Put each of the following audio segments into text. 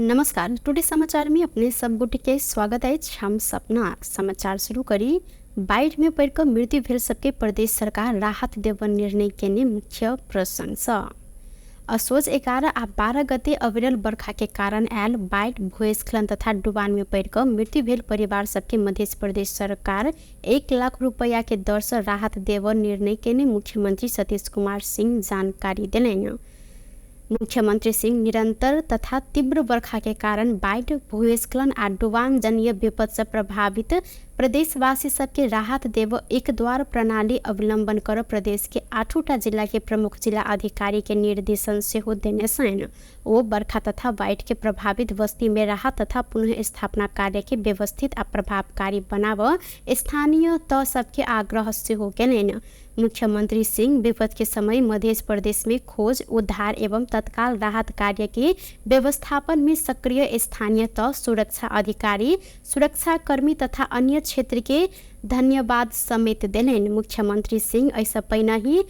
नमस्कार, टुडे समाचार में अपने सब गोटे के स्वागत अछि। हम सपना समाचार शुरू करी। बाढ़ि में पड़ि कऽ मृत्यु भेल सबके प्रदेश सरकार राहत देबऽ निर्णय केने मुख्य प्रसंग। असोज 11 आ 12 गते अविरल बर्खा के कारण आयल बाढ़ि, भूस्खलन तथा डुबान में पड़ि कऽ मृत्यु भेल परिवार सबके मध्य प्रदेश सरकार 1 लाख रुपया के दर से राहत देबऽ निर्णय केने मुख्यमंत्री सतीश कुमार सिंह जानकारी देलनि। मुख्यमंत्री सिंह निरंतर तथा तीव्र बर्खा के कारण बाढ़ि, भूस्खलन आ डुबान जन्य विपद से प्रभावित प्रदेशवासी सबके राहत देब एक द्वार प्रणाली अवलंबन कर प्रदेश के 8टा जिला के प्रमुख जिला अधिकारी के निर्देशन सेहो देने छनि। ओ बर्खा तथा बाढ़ि के प्रभावित बस्ती में राहत तथा पुनः स्थापना कार्य के व्यवस्थित आ प्रभावकारी बनाब स्थानीय तह सबके आग्रह सेहो केलनि। मुख्यमंत्री सिंह विपद के समय मध्य प्रदेश में खोज, उद्धार एवं तत्काल राहत कार्य के व्यवस्थापन में सक्रिय स्थानीय तह, सुरक्षा अधिकारी, सुरक्षाकर्मी तथा अन्य क्षेत्र के धन्यवाद समेत देलनि। मुख्यमंत्री सिंह एहिसँ पहिने ही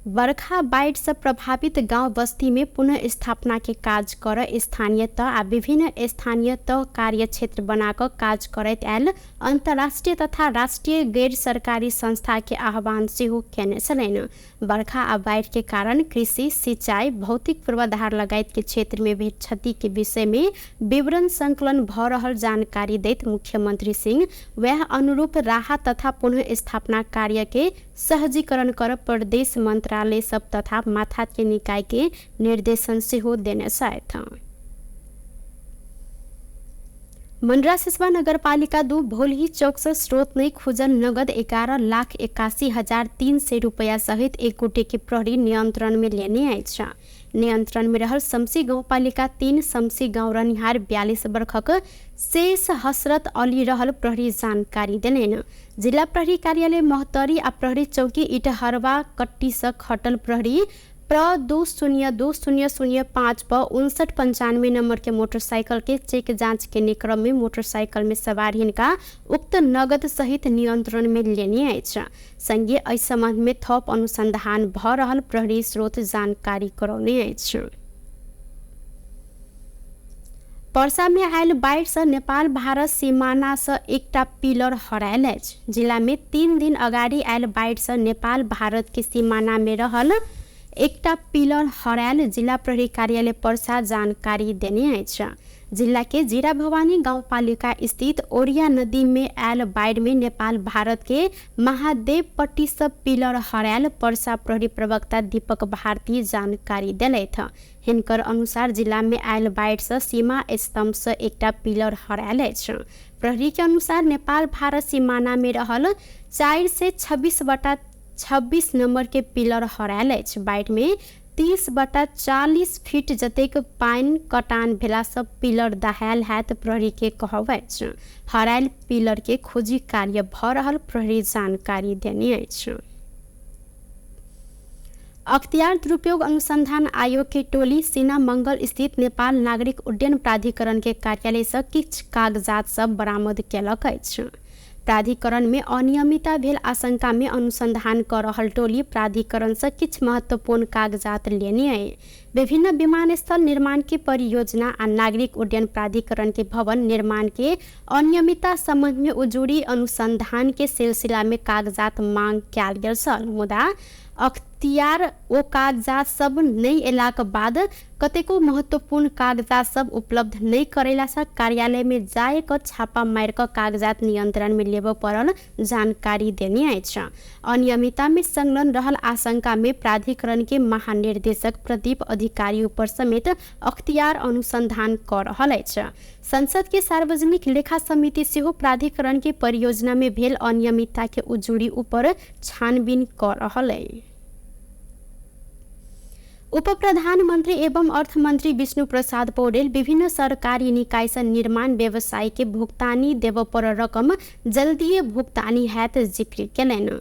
बरखा बाढ़ि से प्रभावित गांव बस्ती में पुनः स्थापना के काज कर स्थानीय तह आ विभिन्न स्थानीय तह कार्य क्षेत्र बना कऽ काज करैत आयल अंतर्राष्ट्रीय तथा राष्ट्रीय गैर सरकारी संस्था के आह्वान सेहो केने छलनि। बरखा आ बाढ़ि के कारण कृषि, सिंचाई, भौतिक पूर्वाधार लगायत के क्षेत्र में भेल क्षति के विषय में विवरण संकलन भऽ रहल जानकारी दैत मुख्यमंत्री सिंह वएह अनुरूप राहत तथा पुनः स्थापना कार्य के सहजीकरण कर प्रदेश मंत्रालय सब तथा माथा के निकाय के निर्देशन सेहो देने छथि। मंडरा सिसवा नगरपालिका 2 भोलही चौक से स्रोत नै खुजल नगद 11,81,300 रुपया सहित एक गोटे के प्रहरी नियंत्रण में लेने अछि। नियंत्रण में रहल शमसी गाउँपालिका 3 शमसी गाउँ रहनिहार 42 वर्षक शेष हसरत अली रहल प्रहरी जानकारी देलनि। जिला प्रहरी कार्यालय महोत्तरी आ प्रहरी चौकी इटहरवा कट्टी से खटल प्रहरी प्र 202005 पर 5995 नंबर के मोटरसाइकिल के चेक जांच के क्रम में मोटरसाइकिल में सवार हिनका उक्त नगद सहित नियंत्रण में लेने अछि। संगे एहि संबंध में थप अनुसंधान भ रहल प्रहरी स्रोत जानकारी करौने अछि। पर्सा में आयल बाढ़ि से नेपाल भारत सीमाना से एकटा पिलर हरायल अछि। जिला में 3 दिन अगाडि आयल बाढ़ि से नेपाल भारत के सीमाना में रहल एकटा पिलर हरायल जिला प्रहरी कार्यालय पर्सा जानकारी देने अछि। जिला के जीरा भवानी गाउँपालिका स्थित ओरिया नदी में आयल बाढ़ि में नेपाल भारत के महादेव पट्टी से पिलर हरायल पर्सा प्रहरी प्रवक्ता दीपक भारती जानकारी देलथि। हिनकर अनुसार जिला में आयल बाढ़ि से सीमा स्तंभ से एकटा पिलर हरायल अछि। प्रहरी के अनुसार नेपाल भारत सीमाना में रहल 426/26 नंबर के पिलर हरायल अछि। बाढ़ि में 30/40 फीट जतेक पानि कटान भेला सब पिलर दहायल हैत प्रहरी के कहब अछि। हरायल पिलर के खोजी कार्य भ रहल प्रहरी जानकारी देने अछि। अख्तियार दुरुपयोग अनुसंधान आयोग के टोली सीना मंगल स्थित नेपाल नागरिक उड्डयन प्राधिकरण के कार्यालय से किछु कागजात सब बरामद केलक अछि। प्राधिकरण में अनियमितता भेल आशंका में अनुसंधान कर रहल टोली प्राधिकरण से किछु महत्वपूर्ण कागजात लेने अछि। विभिन्न विमानस्थल निर्माण के परियोजना आ नागरिक उड्डयन प्राधिकरण के भवन निर्माण के अनियमितता संबंध में उजुरी अनुसंधान के सिलसिला में कागजात मांग कयल गेल छल। मुदा अख्तियार ओ कागजात सब नहि एलाक बाद कतेको महत्वपूर्ण कागजात सब उपलब्ध नहि करेला से कार्यालय में जाय कऽ छापा मारि कऽ कागजात नियंत्रण में लेबऽ पड़ल जानकारी देने अछि। अनियमितता में संलग्न रहल आशंका में प्राधिकरण के महानिर्देशक प्रदीप अधिकारी ऊपर समेत अख्तियार अनुसंधान कर रहल अछि। संसद के सार्वजनिक लेखा समिति सेहो प्राधिकरण के परियोजना में भेल अनियमितता के उजुरी ऊपर छानबीन कर रहल अछि। उप प्रधानमन्त्री एवं अर्थमन्त्री विष्णु प्रसाद पौडेल विभिन्न सरकारी निकाय से निर्माण व्यवसाय के भुक्तानी देब पर रकम जल्दीए भुक्तानी हैत जिक्र केलनि।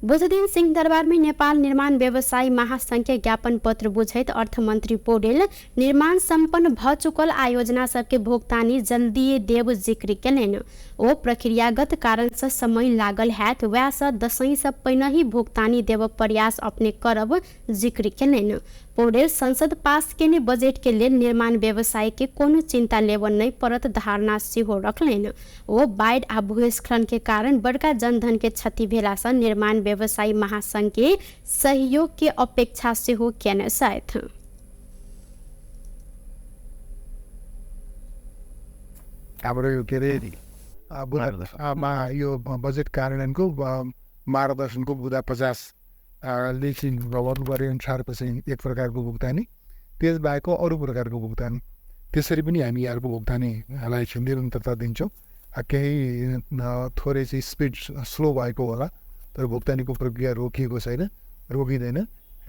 बुधदिन सिंहदरबार में नेपाल निर्माण व्यवसायी महासंघ के ज्ञापन पत्र बुझैत अर्थमन्त्री पौडेल निर्माण सम्पन्न भ चुकल आयोजना सबके भुक्तानी जल्दीए देब जिक्र केलनि। ओ प्रक्रियागत कारण से समय लागल हैत वएह से दशैं से पहिने ही भुक्तानी देब प्रयास अपने करब जिक्र केलनि। पौडेल संसद पास केने बजेट के लेल निर्माण व्यवसाय के कोनो चिंता लेबऽ नहि पड़त धारणा सेहो रखलनि। ओ बाढ़ि आ भूस्खलन के कारण बड़का जनधन के क्षति भेला सँ निर्माण व्यवसायी महासंघ के सहयोग के अपेक्षा सेहो केने छथि। हाम्रो यो के अरे यो बजेट कार्यान्वयनको मार्गदर्शनको बुँदा 50 लेखि गर्नु गरे अनुसारको चाहिँ एक प्रकारको भुक्तानी, त्यसबाहेकको अरू प्रकारको भुक्तानी, त्यसरी पनि हामी यहाँहरूको भुक्तानीलाई चाहिँ निरन्तरता दिन्छौँ। केही थोरै चाहिँ स्पिड स्लो भएको होला, तर भुक्तानीको प्रक्रिया रोकिएको छैन, रोकिँदैन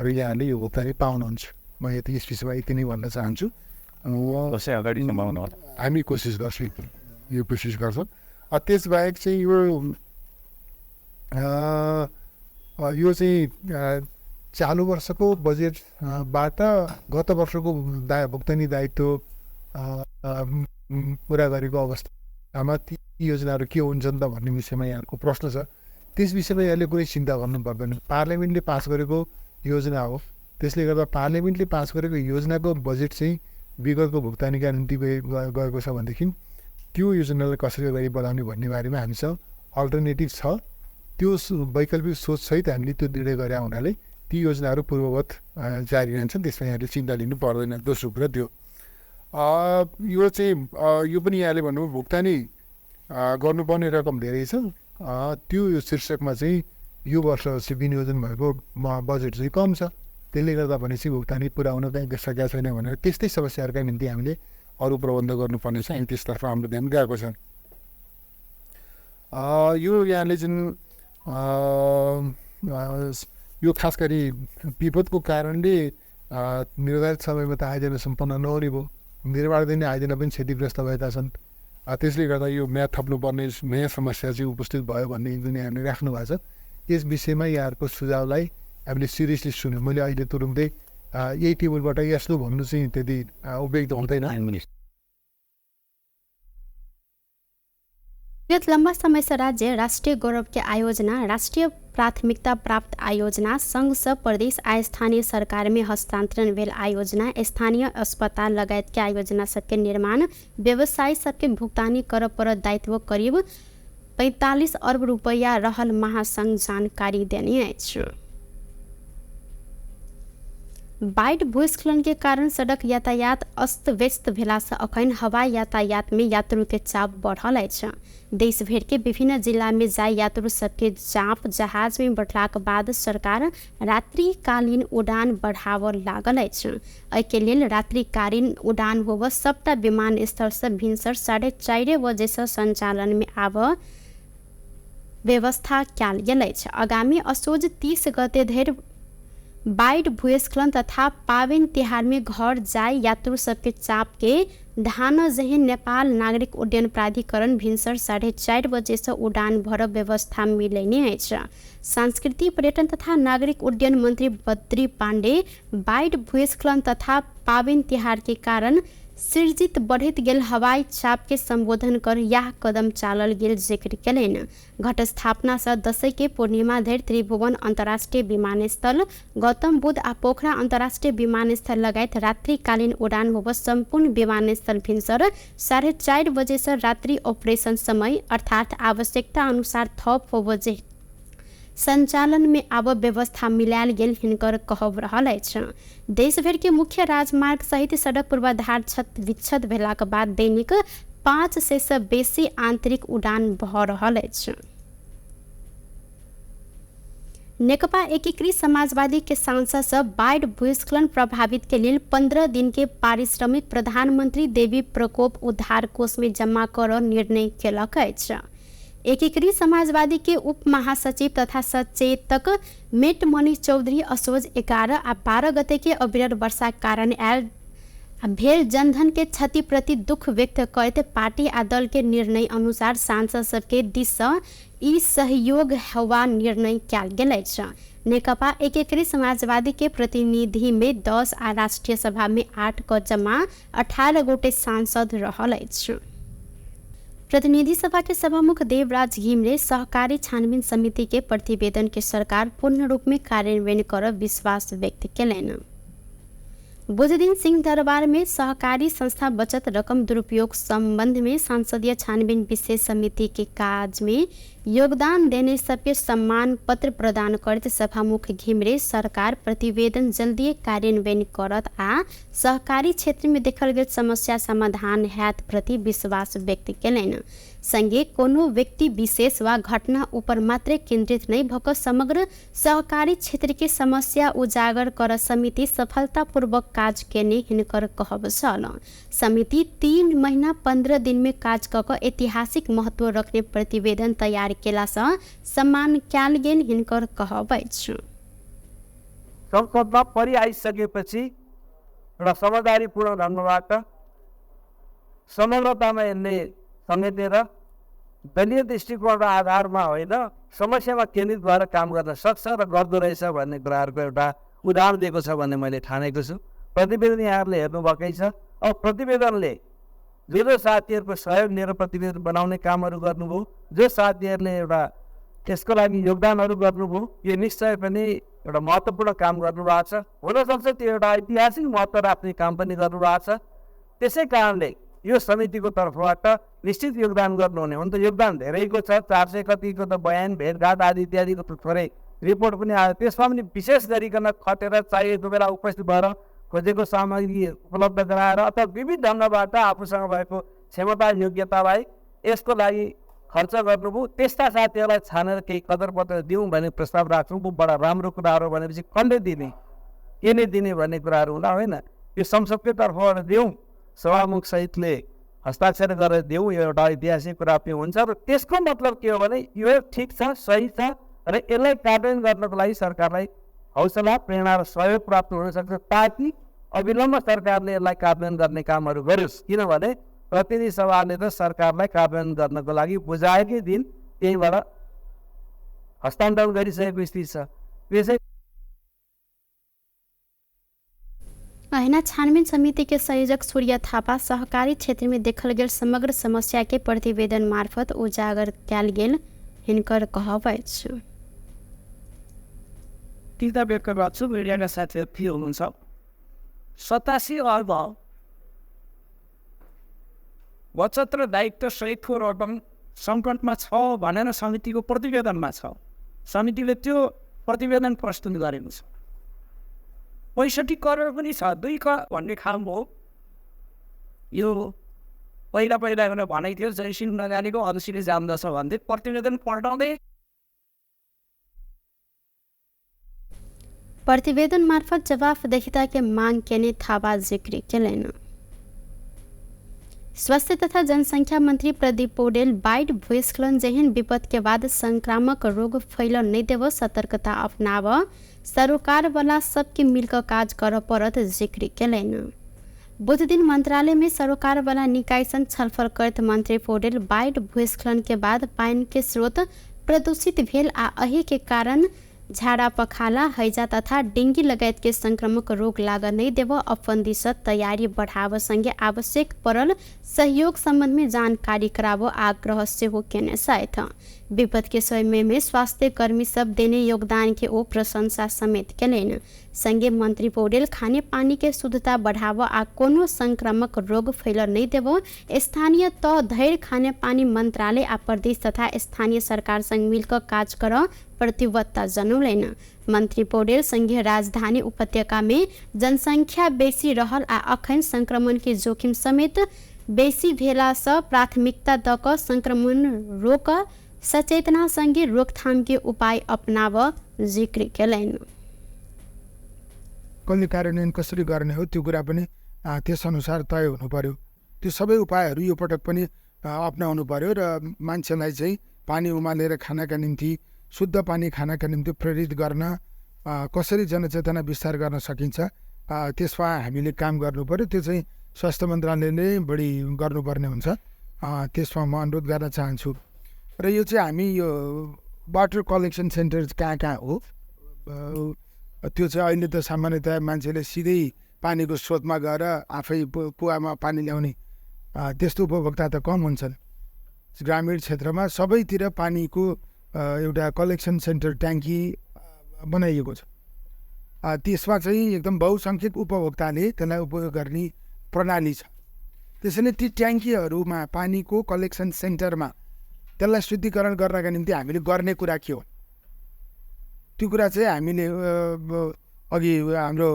र यहाँहरूले यो भुक्तानी पाउनुहुन्छ। म यति यस विषयमा यति नै भन्न चाहन्छु। हामी कोसिस गर्छौँ, यो कोसिस गर्छौँ। त्यसबाहेक चाहिँ यो चाहिँ चालु वर्षको बजेटबाट गत वर्षको भुक्तानी दायित्व पुरा गरेको अवस्थामा ती योजनाहरू के हुन्छन् त भन्ने विषयमा यहाँहरूको प्रश्न छ। त्यस विषयमा यहाँले कुनै चिन्ता गर्नु पर्दैन। पार्लियामेन्टले पास गरेको योजना हो, त्यसले गर्दा पार्लियामेन्टले पास गरेको योजनाको बजेट चाहिँ विगतको भुक्तानीका निम्ति गएको छ भनेदेखि त्यो योजनालाई कसरी अगाडि बढाउने भन्ने बारेमा हामीसँग अल्टरनेटिभ छ। त्यो वैकल्पिक सोचसहित हामीले त्यो निर्णय गरेका हुनाले ती योजनाहरू पूर्ववत जारी रहन्छन्, त्यसमा यहाँले चिन्ता लिनु पर्दैन। दोस्रो कुरा त्यो यो चाहिँ यो पनि यहाँले भन्नुभयो भुक्तानी गर्नुपर्ने रकम धेरै छ, त्यो यो शीर्षकमा चाहिँ यो वर्ष चाहिँ विनियोजन भएको बजेट चाहिँ कम छ, त्यसले गर्दा भनेपछि भुक्तानी पुर्याउन कहीँ सकेका छैन भनेर त्यस्तै समस्याहरूका निम्ति हामीले अरू प्रबन्ध गर्नुपर्ने छ। अनि त्यसतर्फ हाम्रो ध्यान गएको छ। यो यहाँले जुन यो खास गरी विपदको कारणले निर्धारित समयमा त आयोजना सम्पन्न नहुने भयो, निर्माणाधीन आयोजना पनि क्षतिग्रस्त भएका छन्, त्यसले गर्दा यो म्याद थप्नुपर्ने नयाँ समस्या चाहिँ उपस्थित भयो भन्ने जुन यहाँले राख्नु भएको छ, यस विषयमा यहाँहरूको सुझावलाई हामीले सिरियसली सुन्यौँ। मैले अहिले तुरुन्तै यही टेबलबाट यस्तो भन्नु चाहिँ त्यति उपयुक्त हुँदैन। विगत लंबा समय से राज्य राष्ट्रिय गौरव के आयोजना, राष्ट्रिय प्राथमिकता प्राप्त आयोजना, संघ से प्रदेश आ स्थानीय सरकार में हस्तांतरण भेल आयोजना, स्थानीय अस्पताल लगायत के आयोजना सबके निर्माण व्यवसायी सबके भुगतानी कर पर दायित्व करीब 45 अर्ब रुपैया रहल महासंघ जानकारी देने अछि। बाढ़ि भूस्खलन के कारण सड़क यातायात अस्त व्यस्त भेला से अखन हवाई यातायात में यात्रु के चाप बढ़ल अछि। देश भर के विभिन्न जिला में जाय यात्रु सबके चाप जहाज में बढ़लाक बाद सरकार रात्रिकालीन उड़ान बढ़ावऽ लागल अछि। एहिके लेल रात्रिकालीन उड़ान होब सबटा विमानस्थल से भिनसर 4:30 बजे से संचालन में आब व्यवस्था कयल गेल अछि। आगामी असोज 30 गते धरि बाढ़ि भूस्खलन तथा पावन तिहार में घर जाय यात्रु सबके चाप के धान जहे नेपाल नागरिक उड्डयन प्राधिकरण भिनसर 4:30 बजे से उड़ान भर व्यवस्था मिलैने अछि। सांस्कृतिक पर्यटन तथा नागरिक उड्डयन मंत्री बद्री पांडे बाढ़ि भूस्खलन तथा पावन तिहार के कारण सृजित बढ़ैत गेल हवाई चाप के संबोधन कर यह कदम चालल गेल जिक्र केलनि। घटस्थापना से दशैं के पूर्णिमा धरि त्रिभुवन अंतर्राष्ट्रीय विमानस्थल, गौतम बुद्ध आ पोखरा अंतर्राष्ट्रीय विमानस्थल लगायत रात्रिकालीन उड़ान होब सम्पूर्ण विमानस्थल भिनसर 4:30 बजे से रात्रि ऑपरेशन समय अर्थात आवश्यकता अनुसार थप होब जे संचालन में आब व्यवस्था मिलायल गेल हिनकर कहब रहल अछि। देशभर के मुख्य राजमार्ग सहित सड़क पूर्वाधार क्षत विक्षत भेलाक बाद दैनिक 500 से बेसी आंतरिक उड़ान भऽ रहल अछि। नेकपा एकीकृत समाजवादी के सांसद सब बाढ़ि भूस्खलन प्रभावित के लेल 15 दिन के पारिश्रमिक प्रधानमंत्री देवी प्रकोप उद्धार कोष में जमा कर निर्णय केलक अछि। एकीकृत समाजवादी के उप महासचिव तथा सचेतक मेटमणि चौधरी असोज 11 आ 12 गते के अविरल वर्षा कारण आयल भेल जनधन के क्षति प्रति दुख व्यक्त करते पार्टी आ दल के निर्णय अनुसार सांसद सबके दिस से ई सहयोग हवा निर्णय कयल गेल अछि। नेकपा एकीकृत समाजवादी के प्रतिनिधि में 10 आ राष्ट्रीय सभा में 8 क जमा 18 गोटे सांसद रहल अछि। प्रतिनिधि सभा के सभामुख देवराज घिमिरे सहकारी छानबीन समिति के प्रतिवेदन के सरकार पूर्ण रूप में कार्यान्वयन कर विश्वास व्यक्त केलनि। बुधदिन सिंहदरबार में सहकारी संस्था बचत रकम दुरुपयोग संबंध में संसदीय छानबीन विशेष समिति के काज में योगदान देने सबके सम्मान पत्र प्रदान करत सभामुख घिमिरे सरकार प्रतिवेदन जल्दी कार्यान्वयन करत आ सहकारी क्षेत्र में देखल गेल समस्या समाधान हैत प्रति विश्वास व्यक्त केलनि। संगे कोनो व्यक्ति विशेष वा घटना ऊपर मात्रै केन्द्रित नहि भऽ कऽ समग्र सहकारी क्षेत्र के समस्या उजागर कर समिति सफलतापूर्वक काज केने हिनकर कहब छल। समिति 3 महीना 15 दिन में काज कऽ कऽ ऐतिहासिक महत्व रखने प्रतिवेदन तैयार केलासँ सम्मान कयल गेल हिनकर कहब अछि। संसदमा परिआइसकेपछि एउटा समझदारीपूर्ण ढङ्गबाट समग्रतामा यसले समेटेर दलीय दृष्टिकोण र आधारमा होइन समस्यामा केन्द्रित भएर काम गर्न सक्छ र गर्दो रहेछ भन्ने कुराहरूको एउटा उदाहरण दिएको छ भन्ने मैले ठानेको छु। प्रतिवेदन यहाँहरूले हेर्नुभएकै छ। अब प्रतिवेदनले जो जो साथीहरूको सहयोग लिएर प्रतिवेदन बनाउने कामहरू गर्नुभयो, जो साथीहरूले एउटा त्यसको लागि योगदानहरू गर्नुभयो, यो निश्चय पनि एउटा महत्त्वपूर्ण काम गर्नुभएको छ। हुनसक्छ त्यो एउटा ऐतिहासिक महत्त्व राख्ने काम पनि गर्नुभएको छ। त्यसै कारणले यो समितिको तर्फबाट निश्चित योगदान गर्नुहुने हुन त योगदान धेरैको छ, 400 कतिको त बयान भेटघाट आदि इत्यादिको त थोरै रिपोर्ट पनि आयो। त्यसमा पनि विशेष गरिकन खटेर चाहिएको बेला उपस्थित भएर खोजेको सामग्री उपलब्ध गराएर अथवा विविध ढङ्गबाट आफूसँग भएको क्षमता योग्यतालाई यसको लागि खर्च गर्नुभयो। त्यस्ता साथीहरूलाई छानेर केही कदर पत्र दिउँ भन्ने प्रस्ताव राख्छौँ। बडा राम्रो कुराहरू भनेपछि कसले दिने के नै दिने भन्ने कुराहरू हुँदा होइन, यो संसदकै तर्फबाट दिउँ, सभामुख सहितले हस्ताक्षर गरेर दिउँ, यो एउटा ऐतिहासिक कुरा पनि हुन्छ। र त्यसको मतलब के हो भने यो ठिक छ, सही छ र यसलाई कार्यान्वयन गर्नको लागि सरकारलाई हौसला, प्रेरणा र सहयोग प्राप्त हुनसक्छ ताकि अविलम्ब सरकारले यसलाई कार्यान्वयन गर्ने कामहरू गरोस्। किनभने प्रतिनिधि सभाले त सरकारलाई कार्यान्वयन गर्नको लागि बुझाएकै दिन त्यहीँबाट हस्तान्तरण गरिसकेको स्थिति छ। त्यसै अहिना छानबिन समिति के संयोजक सूर्य थापा सहकारी क्षेत्र में देखल गेल समग्र समस्या के प्रतिवेदन मार्फत उजागर कयल गेल हिनकर कहब अछि। चिन्ता व्यक्त गर्छु। मिडियाका साथीहरू के हुनुहुन्छ? 87 अर्ब बचत र दायित्व सहितको रकम सङ्कटमा छ भनेर समितिको प्रतिवेदनमा छ। समितिले त्यो प्रतिवेदन प्रस्तुत गरेको छ। 65 करोड पनि छ, 2 क भन्ने खालको यो पहिला पहिला एउटा भनाइ थियो, जयसिंह नजानेको अल्छीले जान्दछ भन्दै प्रतिवेदन पल्टाउँदै प्रतिवेदन मार्फत जवाफदेहिता के मांग केने थापा जिक्र केलनि। स्वास्थ्य तथा जनसंख्या मंत्री प्रदीप पौडेल बाढ़ भूस्खलन जेहन विपद के बाद संक्रामक रोग फैल नहीं देव सतर्कता अपनाव सरोकार वाला सबके मिलकर काज कर पड़त जिक्र केलनि। बुधदिन मंत्रालय में सरोकार वाला निकाय संग छलफल करत मंत्री पौडेल बाढ़ भूस्खलन के बाद पानि के स्रोत प्रदूषित भेल आ एही के कारण झाड़ा पखाला हैजा तथा डेंगी लगायत के संक्रामक रोग लागल नहीं देव अपन दिस तैयारी बढ़ाव संगे आवश्यक पड़ल सहयोग संबंध में जानकारी कराबो आग्रह सेहो केने छथि। विपद के समय में स्वास्थ्य कर्मी सब देने योगदान के ओ प्रशंसा समेत केलनि। संगे मंत्री पौडेल खाने पानी के शुद्धता बढ़ाव आ कोनो संक्रामक रोग फैल नहीं देव स्थानीय तह धरि खाने पानी मंत्रालय आ प्रदेश तथा स्थानीय सरकार संग मिलकर काज कर प्रतिबद्धता जनौलनि। मंत्री पौडेल संघीय राजधानी उपत्यका में जनसंख्या बेसी रहल आ अखन संक्रमण के जोखिम समेत बेसी भेला सँ प्राथमिकता दऽ कऽ संक्रमण रोक सचेतना संगे रोकथाम के उपाय अपनाब जिक्र केलनि। कसले कार्यान्वयन कसरी गर्ने हो त्यो कुरा पनि त्यसअनुसार तय हुनु पर्यो। त्यो सबै उपायहरू यो पटक पनि अपनाउनु पर्यो र मान्छेलाई चाहिँ पानी उमालेर खानका निम्ति, शुद्ध पानी खानका निम्ति प्रेरित गर्न कसरी जनचेतना विस्तार गर्न सकिन्छ त्यसमा हामीले काम गर्नु पर्यो। त्यो चाहिँ स्वास्थ्य मन्त्रालयले बढी गर्नुपर्ने हुन्छ, त्यसमा म अनुरोध गर्न चाहन्छु। र यो चाहिँ हामी यो वाटर कलेक्सन सेन्टर कहाँ कहाँ हो त्यो चाहिँ अहिले त सामान्यतया मान्छेले सिधै पानीको स्रोतमा गएर आफै कुवामा पानी ल्याउने त्यस्तो उपभोक्ता त कम हुन्छन्। ग्रामीण क्षेत्रमा सबैतिर पानीको एउटा कलेक्सन सेन्टर ट्याङ्की बनाइएको छ। त्यसमा चाहिँ एकदम बहुसङ्ख्यक उपभोक्ताले त्यसलाई उपयोग गर्ने प्रणाली छ। त्यसैले ती ट्याङ्कीहरूमा पानीको कलेक्सन सेन्टरमा त्यसलाई शुद्धिकरण गर्नका निम्ति हामीले गर्ने कुरा के हो, त्यो कुरा चाहिँ हामीले अघि हाम्रो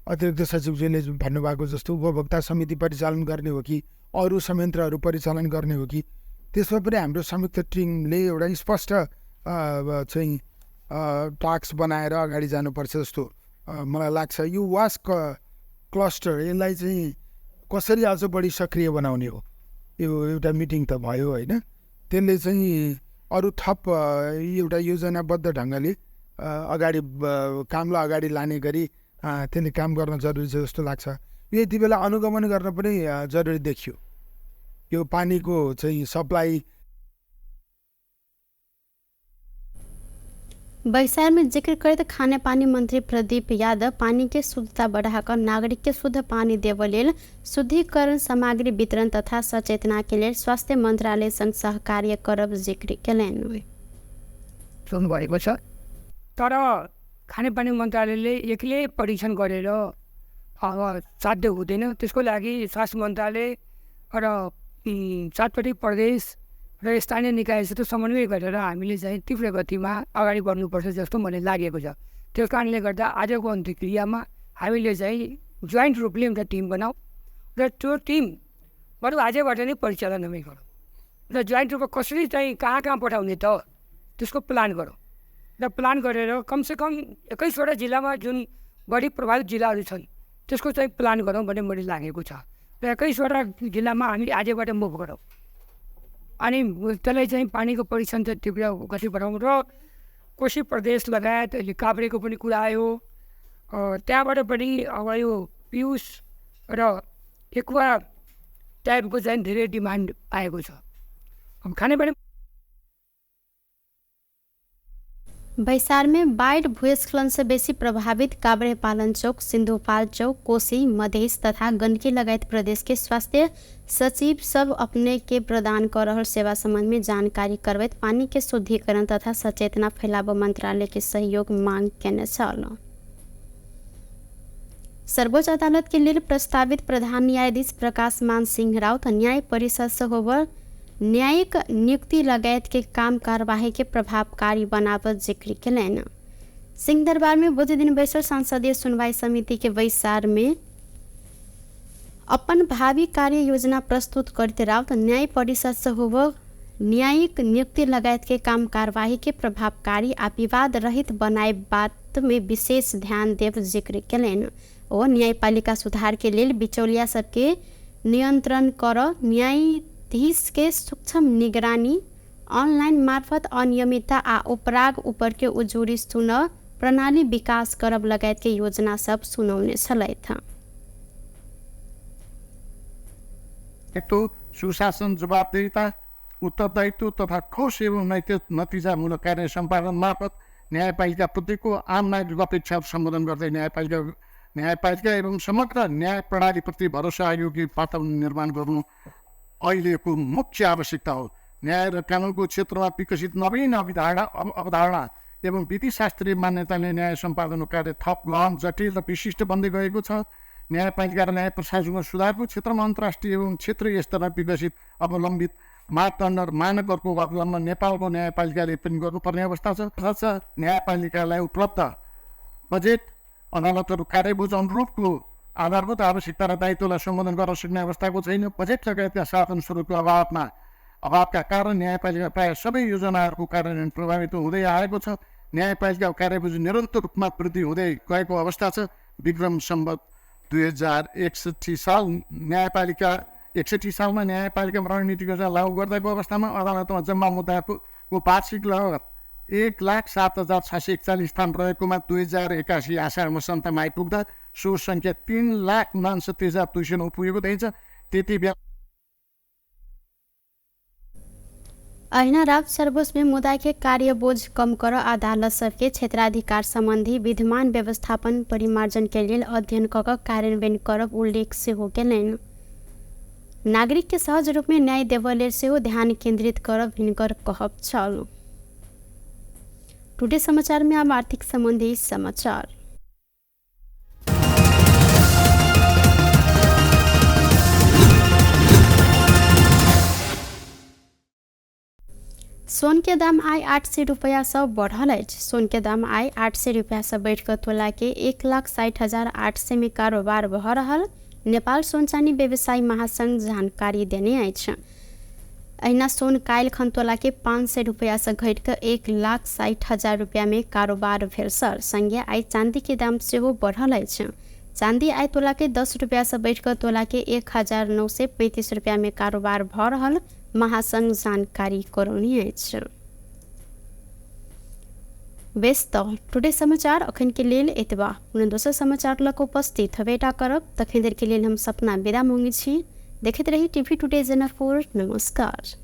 अतिरिक्त सचिवजीले भन्नुभएको जस्तो उपभोक्ता समिति परिचालन गर्ने हो कि अरू संयन्त्रहरू परिचालन गर्ने हो कि, त्यसमा पनि हाम्रो संयुक्त टिमले एउटा स्पष्ट चाहिँ टास्क बनाएर अगाडि जानुपर्छ जस्तो मलाई लाग्छ। यो वास क्लस्टर यसलाई चाहिँ कसरी अझ बढी सक्रिय बनाउने हो, यो एउटा मिटिङ त भयो होइन, त्यसले चाहिँ अरू थप एउटा योजनाबद्ध ढङ्गले अगाडि कामलाई अगाडि लाने गरी त्यसले काम गर्न जरुरी छ जस्तो लाग्छ। यो यति बेला अनुगमन गर्न पनि जरुरी देखियो। यो पानीको चाहिँ सप्लाई। बैसार में जिक्र करैत खानेपानी मंत्री प्रदीप यादव पानी के शुद्धता बढ़ाकर नागरिक के शुद्ध पानी देव लेल शुद्धिकरण सामग्री वितरण तथा सचेतना के लेल स्वास्थ्य मंत्रालय संग सहकार्य करब जिक्र केलनि। भएको छ तर खानेपानी मन्त्रालयले एक्लै परीक्षण गरेर साध्य हुँदैन। त्यसको लागि स्वास्थ्य मन्त्रालय र सातवटै प्रदेश र स्थानीय निकायसित समन्वय गरेर हामीले चाहिँ तीव्र गतिमा अगाडि बढ्नुपर्छ जस्तो मलाई लागेको छ। त्यो कारणले गर्दा आजको अन्त्यक्रियामा हामीले चाहिँ जोइन्ट रूपले एउटा टिम बनाऊ र त्यो टिम बरु आजैबाट नै परिचालन हामी गरौँ र जोइन्ट रूपमा कसरी चाहिँ कहाँ कहाँ पठाउने त त्यसको प्लान गरौँ र प्लान गरेर कमसेकम 21वटा जिल्लामा जुन बढी प्रभावित जिल्लाहरू छन् त्यसको चाहिँ प्लान गरौँ भन्ने मैले लागेको छ र 21वटा जिल्लामा हामी आजैबाट मुभ गरौँ अनि त्यसलाई चाहिँ पानीको परीक्षण चाहिँ तीव्र गति बढाउँ र कोशी प्रदेश लगायत अहिले काभ्रेको पनि कुरा आयो, त्यहाँबाट पनि अब यो पियुष र एक्वा टाइपको चाहिँ धेरै डिमान्ड आएको छ। अब खानेपानी बैसार में बाढ़ भूस्खलन से बेसी प्रभावित काभ्रेपालन चौक, सिंधुपाल चौक, कोसी, मधेश तथा गंडकी लगायत प्रदेश के स्वास्थ्य सचिव सब अपने के प्रदान कर रहल सेवा संबंध में जानकारी करबैत पानी के शुद्धिकरण तथा सचेतना फैलाव मंत्रालय के सहयोग मांग केने छल। सर्वोच्च अदालत के लेल प्रस्तावित प्रधान न्यायाधीश प्रकाश मान सिंह राउत न्याय परिषद से होबर न्यायिक नियुक्ति लगायत के काम कार्यवाही के प्रभावकारी बनावत जिक्र केलनि। सिंह दरबार में बुध दिन बैसल संसदीय सुनवाई समिति के बैसार में अपन भावी कार्य योजना प्रस्तुत करते राउत न्याय परिषद से होब न्यायिक नियुक्ति लगायत के काम कार्यवाही के प्रभावकारी आ विवाद रहित बनाए बात में विशेष ध्यान देव जिक्र केलनि। ओ न्यायपालिका सुधार के लेल बिचौलिया सबके नियंत्रण कर न्यायाधीश के सूक्ष्म निगरानी, ऑनलाइन मार्फत अनियमितता आ उपराग ऊपर के उजूरी सुन प्रणाली विकास करब लगायत के योजना सब सुनौने छलथि। एक तो सुशासन, जवाबदेहिता, उत्तरदायित्व तथा ठोस एवं नैतिक नतिजामूलक कार्य सम्पादन मार्फत न्यायपालिका प्रतिको आम नागरिक अपेक्षा सम्बोधन गर्दै न्यायपालिका एवं समग्र न्याय प्रणालीप्रति भरोसायोग्य वातावरण निर्माण गर्नु अहिलेको मुख्य आवश्यकता हो। न्याय र कानुनको क्षेत्रमा विकसित नवीन अवधारणा एवं विधिशास्त्रीय मान्यताले न्याय सम्पादनको कार्य थप गहन, जटिल र विशिष्ट बन्दै गएको छ। न्यायपालिका र न्याय प्रशासनमा सुधारको क्षेत्रमा अन्तर्राष्ट्रिय एवं क्षेत्रीय स्तरमा विकसित अवलम्बित मापदण्ड र मानकहरूको अवलम्बन नेपालको न्यायपालिकाले पनि गर्नुपर्ने अवस्था छ। न्यायपालिकालाई उपलब्ध बजेट अदालतहरू कार्यबोझ अनुरूपको आधारभूत आवश्यकता र दायित्वलाई सम्बोधन गर्न सक्ने अवस्थाको छैन। बजेट लगायतका साधन स्रोतको अभावका कारण न्यायपालिका प्रायः सबै योजनाहरूको कार्यान्वयन प्रभावित हुँदै आएको छ। न्यायपालिकाको कार्यबोझ निरन्तर रूपमा वृद्धि हुँदै गएको अवस्था छ। विक्रम सम्वत 2061 साल न्यायपालिका 61 सालमा न्यायपालिका रणनीति योजना लागू गर्दाको अवस्थामा अदालतमा जम्मा मुद्दाको वार्षिक लगत 1,07,641 स्थान रहेकोमा 2081 आषाढ मसान्तमा आइपुग्दा सो सङ्ख्या 3,69,209 पुगेको देखिन्छ। त्यति बेला अहिना राउत सर्वोच्च में मुद्दा के कार्यबोझ कम कर अदालत सबके क्षेत्राधिकार संबंधी विद्यमान व्यवस्थापन परिमार्जन के लेल अध्ययन क कार्यान्वयन करब उल्लेख सेहो केलनि। नागरिक के सहज रूप में न्याय देबय लेल सेहो ध्यान केंद्रित करब हिनकर कहब छल। टुडे समाचार में अब आर्थिक संबंधी समाचार। सोन के दाम आइ 800 रुपैयासँ बढ़ल अछि। सोन के दाम आइ 800 रुपैयासँ बढ़ि कऽ तोला के 1,60,800 में कारोबार भऽ रहल नेपाल सोन चानी व्यवसायी महासंघ जानकारी देने अछि। अहिना सोन काल्हि खन तोला के 500 रुपैयासँ घटि कऽ 1,60,000 रुपैया में कारोबार भेल सर। संगे आइ चाँदी के दाम सेहो बढ़ल अछि। चाँदी आइ तोला के 10 रुपैयासँ बढ़ि कऽ तोला के 1,935 रुपैया में कारोबार भऽ रहल महासंघ जानकारी करौने अछि। बेस तऽ टुडे समाचार अखन के लेल एतबा। पुनः दोसर समाचार लऽ कऽ उपस्थित हेबेटा करब। तखन देर के लेल हम सपना विदा मांगै छी। देखैत रही टीवी टुडे जनकपुर। नमस्कार।